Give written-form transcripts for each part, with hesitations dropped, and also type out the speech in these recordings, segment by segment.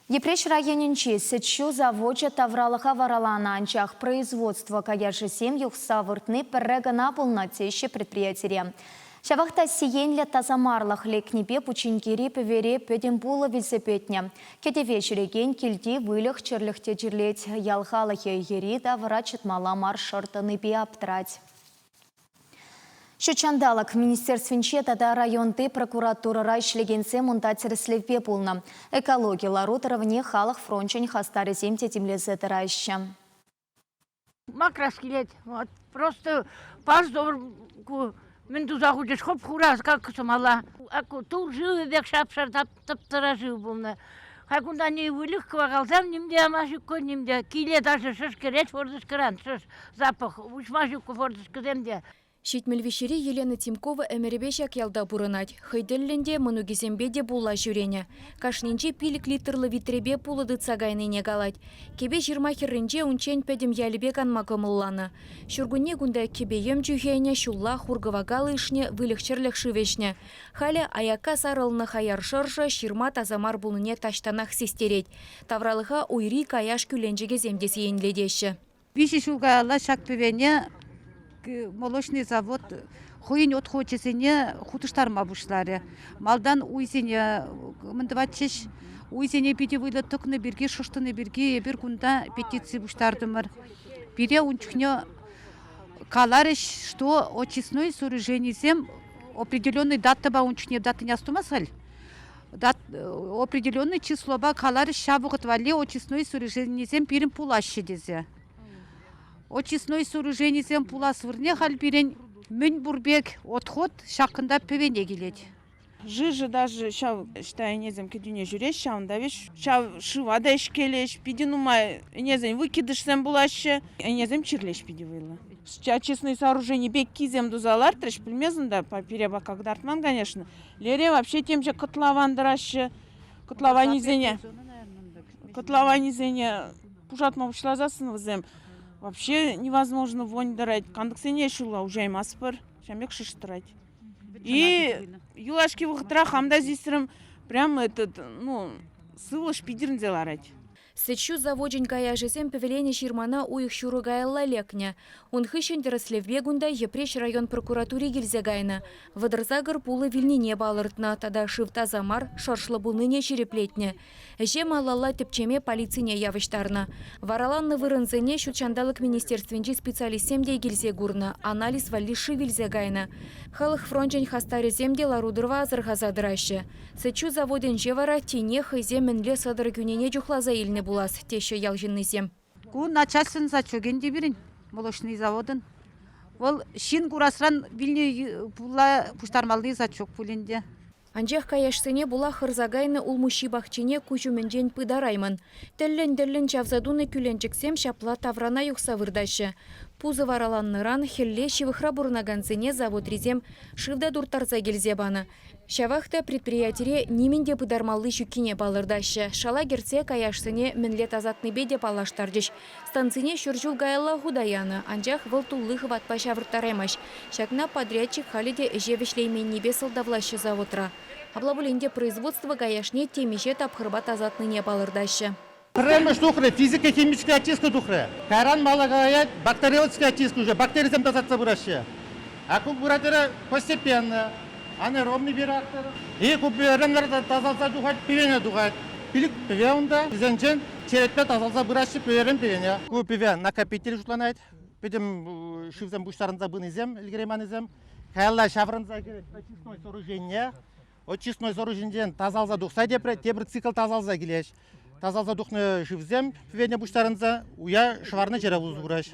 Йӗпреҫ районӗнчи сӗт-ҫу завочӗ тавралӑха вараланӑ, анчах производство каяшӗсем юхса выртни пӗрре кӑна пулнӑ, теҫҫӗ предприятире. Ҫавах та сиенлӗ тасамарлӑх лекнипе Пучинкери пӗвере пӗтӗм пулӑ вилсе пӗтнӗ. Кӗтӗве ҫӳрекен килти выльӑх-чӗрлӗх те чирлет. Ял халӑхӗ йӗри-тавра чӑтмалла мар шӑр тӑнипе аптӑрать. Ҫутҫанталӑк министерствинче тата районти прокуратурӑра ӗҫлекенсем унта тӗрӗслевпе пулнӑ. Экологи лару-тӑрӑвне халӑх фрончӗн хастарӗсем те тимлесе тӑраҫҫӗ. Макрас килет. Вот просто паздор ку мӗн туса хучӗҫ хоп-хура как сӑмала. Ку тур шывӗ пек шап-шар тӑп-тӑра шыв пулнӑ. Хай кунта ни выльӑх кӑвакалсем ним те яма ҫуккӑ, ним те. Киле даже шӑш кӗрет форточкӑран, шӑш запах. Уҫма ҫуккӑ форточкӑсем те. 73-ри Елена Тимкова ӗмӗрӗпе ҫак ялта пурӑнать. Хӑй тӗллӗн те, мӑнукӗсемпе те пулла ҫӳренӗ. Кашнинче 5 литрлӑ витрепе пулӑ тытса кайнине калать. Кӗпе ҫырма хӗрринче унччен пӗтӗм ялӗпе канма кӑмӑлланӑ. Ҫуркунне кунта кӗпе-йӗм чӳхенӗ, ҫулла хур-кӑвакал ишнӗ, выльӑх-чӗрлӗх шыв ӗҫнӗ. Халӗ аякка сарӑлнӑ хаяр шӑршӑ ҫырма таса мар пулнине таҫтанах систерет. Тавралӑха уйри каяш кӳленчӗкӗсем те сиенлетеҫҫӗ. 3 ҫул каялла ҫак пӗвене молочный завод хӑйӗн отхочӗсене хутӑштарма пуҫларӗ. Малтан уйсене мӗн тӑватчӗҫ? Уйсене питӗ вӑйлӑ тӑкнӑ пирки, шӑштӑнӑ пирки эпир кунта петици пуҫтартӑмӑр. Пире ун чухне каларӗҫ, что очистной сооруженисем определенный датӑпа ун чухне датӑне астумас халь. Определенный числопа каларӗҫ ҫав вӑхӑт валли очистной сооруженисем пирӗн пулаҫҫӗ тесе. Очистной сооруженисем пулас вырӑнне халь пирӗн мӗн пур пек отход ҫакӑнта пӗвене килет. Жижа даже ҫав ӑҫта ӗнесем кӗтӳне ҫӳреҫ, ҫавӑнта веҫ ҫав шыва та ӗҫкелеҫ, питӗ нумай ӗнесен выкидышсем пулаҫҫӗ. Ӗнесем чирлеҫ питӗ вӑйлӑ. Очистные сооружени пеккисем туса лартрӗҫ, пӗлмесӗн та, пире пока кӑтартман, конечно. Лере вообще темҫе котлован тӑраҫҫӗ. Котлованисене котлованисене пушатма пуҫласассӑн вӗсем вообще невозможно вонь тӑрать. Кантӑксене ҫулла уҫаймастпӑр, ҫавӑн пек шӑш тӑрать. И юлашки вӑхӑтра хам та сисрӗм, прям этот, ну, сывлӑш питӗрӗнсе ларать. Сӗт-ҫу завочӗн каяшӗсем пӗвеленӗ ҫырмана уйӑх ҫурӑ каялла лекнӗ. Ун хыҫҫӑн тӗрӗслевпе кунта Йӗпреҫ район прокуратури килсе кайнӑ. 38 пулӑ вилнине палӑртнӑ тата шыв таса мар, шӑршлӑ пулнине ҫирӗплетнӗ. Ӗҫе малалла тӗпчеме полицине явӑҫтарнӑ. Вараланнӑ вырӑнсене ҫут ҫанталӑк министерствинчи специалистсем те килсе курнӑ, анализ валли шыв илсе кайнӑ. Халӑх фрончӗн хастарӗсем те лару-тӑрӑва асӑрхаса тӑраҫҫӗ. Сӗт-ҫу заводӗнче вара тинех хӑйсем мӗнле сӑтӑр кӳнине чухласа илнӗ пулас, теҫҫӗ ял ҫыннисем. Ку начальствӑн зачокӗ ӗнтӗ пирӗн, молочный заводӑн. Вӑл ҫын курасран вилнӗ пулла пуҫтармалли зачок пуль ӗнтӗ. Анчах каяшсене пула хӑрса кайнӑ улмуҫҫи пахчине куҫ умӗнчен пытараймӑн. Тӗллӗн-тӗллӗн чавса тунӑ кӳленчӗксем ҫапла таврана юхса выртаҫҫӗ. Пусӑ вараланнӑран хӗлле ҫывӑхра пурӑнакансене заводрисем шыв та турттарса килсе панӑ. Ҫавах та предприятире нимӗн те пытармалли ҫуккине палӑртаҫҫӗ. Шала кӗртсе каяшсене мӗнле тасатнипе те паллаштарчӗҫ. Станцине ҫур ҫул каялла хута янӑ, анчах вӑл тулли хӑватпа ҫавӑрттараймасть. Ҫакна подрядчик халӗ те ӗҫе вӗҫлейменнипе сӑлтавлаҫҫӗ заводра. Апла пулин те производство каяшне темиҫе тапхӑрпа тасатнине палӑртаҫҫӗ. Пӗрремӗш тухрӗ, физико-химическая очистка тухрӗ. Кайран мала каять бактериологическая очистка уже, бактерисем тасатса пыраҫҫӗ. А ку пырать постепенно, анаэробный реактор. И ку пӗверен тасалса тухать, пӗвене тухать. Пилӗк пӗве унта, вӗсенчен черетпе тасалса пыраҫҫӗ пӗверен пӗвене. Ку пӗве накопитель шутланать. Пӗтӗм шывсем пуҫтарӑнса пынисем, ӗлкӗрейманнисем. Каялла ҫаврӑнса кӗрет очистной сооружение. Очистной сооруженинчен тасалса тухса тепре тепӗр цикл тасалса килеҫ. Тасалса тухнӑ шывсем пӗвене пуҫтарӑнса уя шӑварнӑ ҫӗре усӑ кураҫ.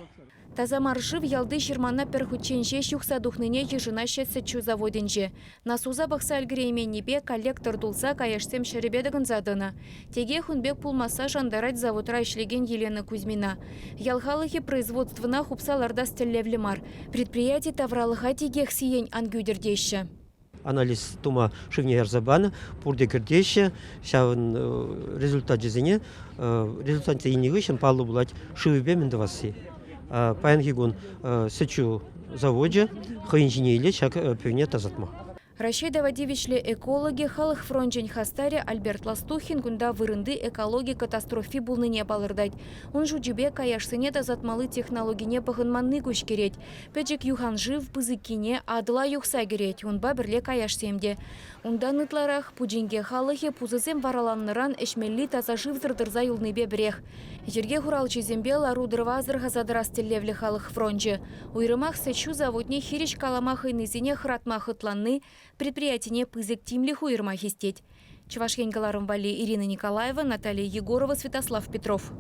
Таса мар шыв ялти ҫырмана пӗр хутчен ҫеҫ юхса тухнине йышӑнаҫҫӗ сӗт-ҫу заводӗнче. Насуса пӑхса ӗлкӗрейменнипе коллектор тулса каяшсем ҫӗрӗпе тӑкӑнса тӑнӑ. Текех ун пек пулмасса шантарать заводра ӗҫлекен Елена Кузьмина. Ял халӑхӗ производствӑна хупса лартас тӗллевлӗ мар. Предприяти тавралӑха текех сиен ан кӳтӗр теҫҫӗ. Анализ тума шывне ярса панӑ, пурте кӗртеҫҫӗ. Ҫавӑн результачӗсене результатсем илнӗ хыҫҫӑн паллӑ пулать шывӗпе мӗн тӑвасси. Паянхи кун сӗт-ҫу завочӗ хӑйӗн ҫине илет ҫак пӗвене тасатма. Раҫҫей тава тивӗҫлӗ экологӗ, Халӑх фрончӗн хастарӗ Альберт Ластухин кунта вырӑнти экологи катастрофи пулнине палӑртать. Ун шучӗпе каяшсене тасатмалли технологине пӑхӑнманни куҫкӗрет. Пӗчӗк юханшыв пысӑккине Атӑла юхса кӗрет, унпа пӗрле каяшсем те. Унтан ытларах Пучинке халӑхӗ пусӑсем вараланнӑран ӗҫмелли таса шывсӑр тӑрса юлнипе пӗрех. Йӗрке хуралҫисемпе лару-тӑрӑва асӑрхаса тӑрас тӗллевлӗ халӑх фрончӗ. Уйрӑмах сӗт-ҫу заводне хирӗҫ калама хӑйнисене хӑратма хӑтланни предприятине пысӑк тимлӗх уйӑрма хистет. Чӑваш Ен кӑларӑм валли Ирина Николаева, Наталья Егорова, Святослав Петров.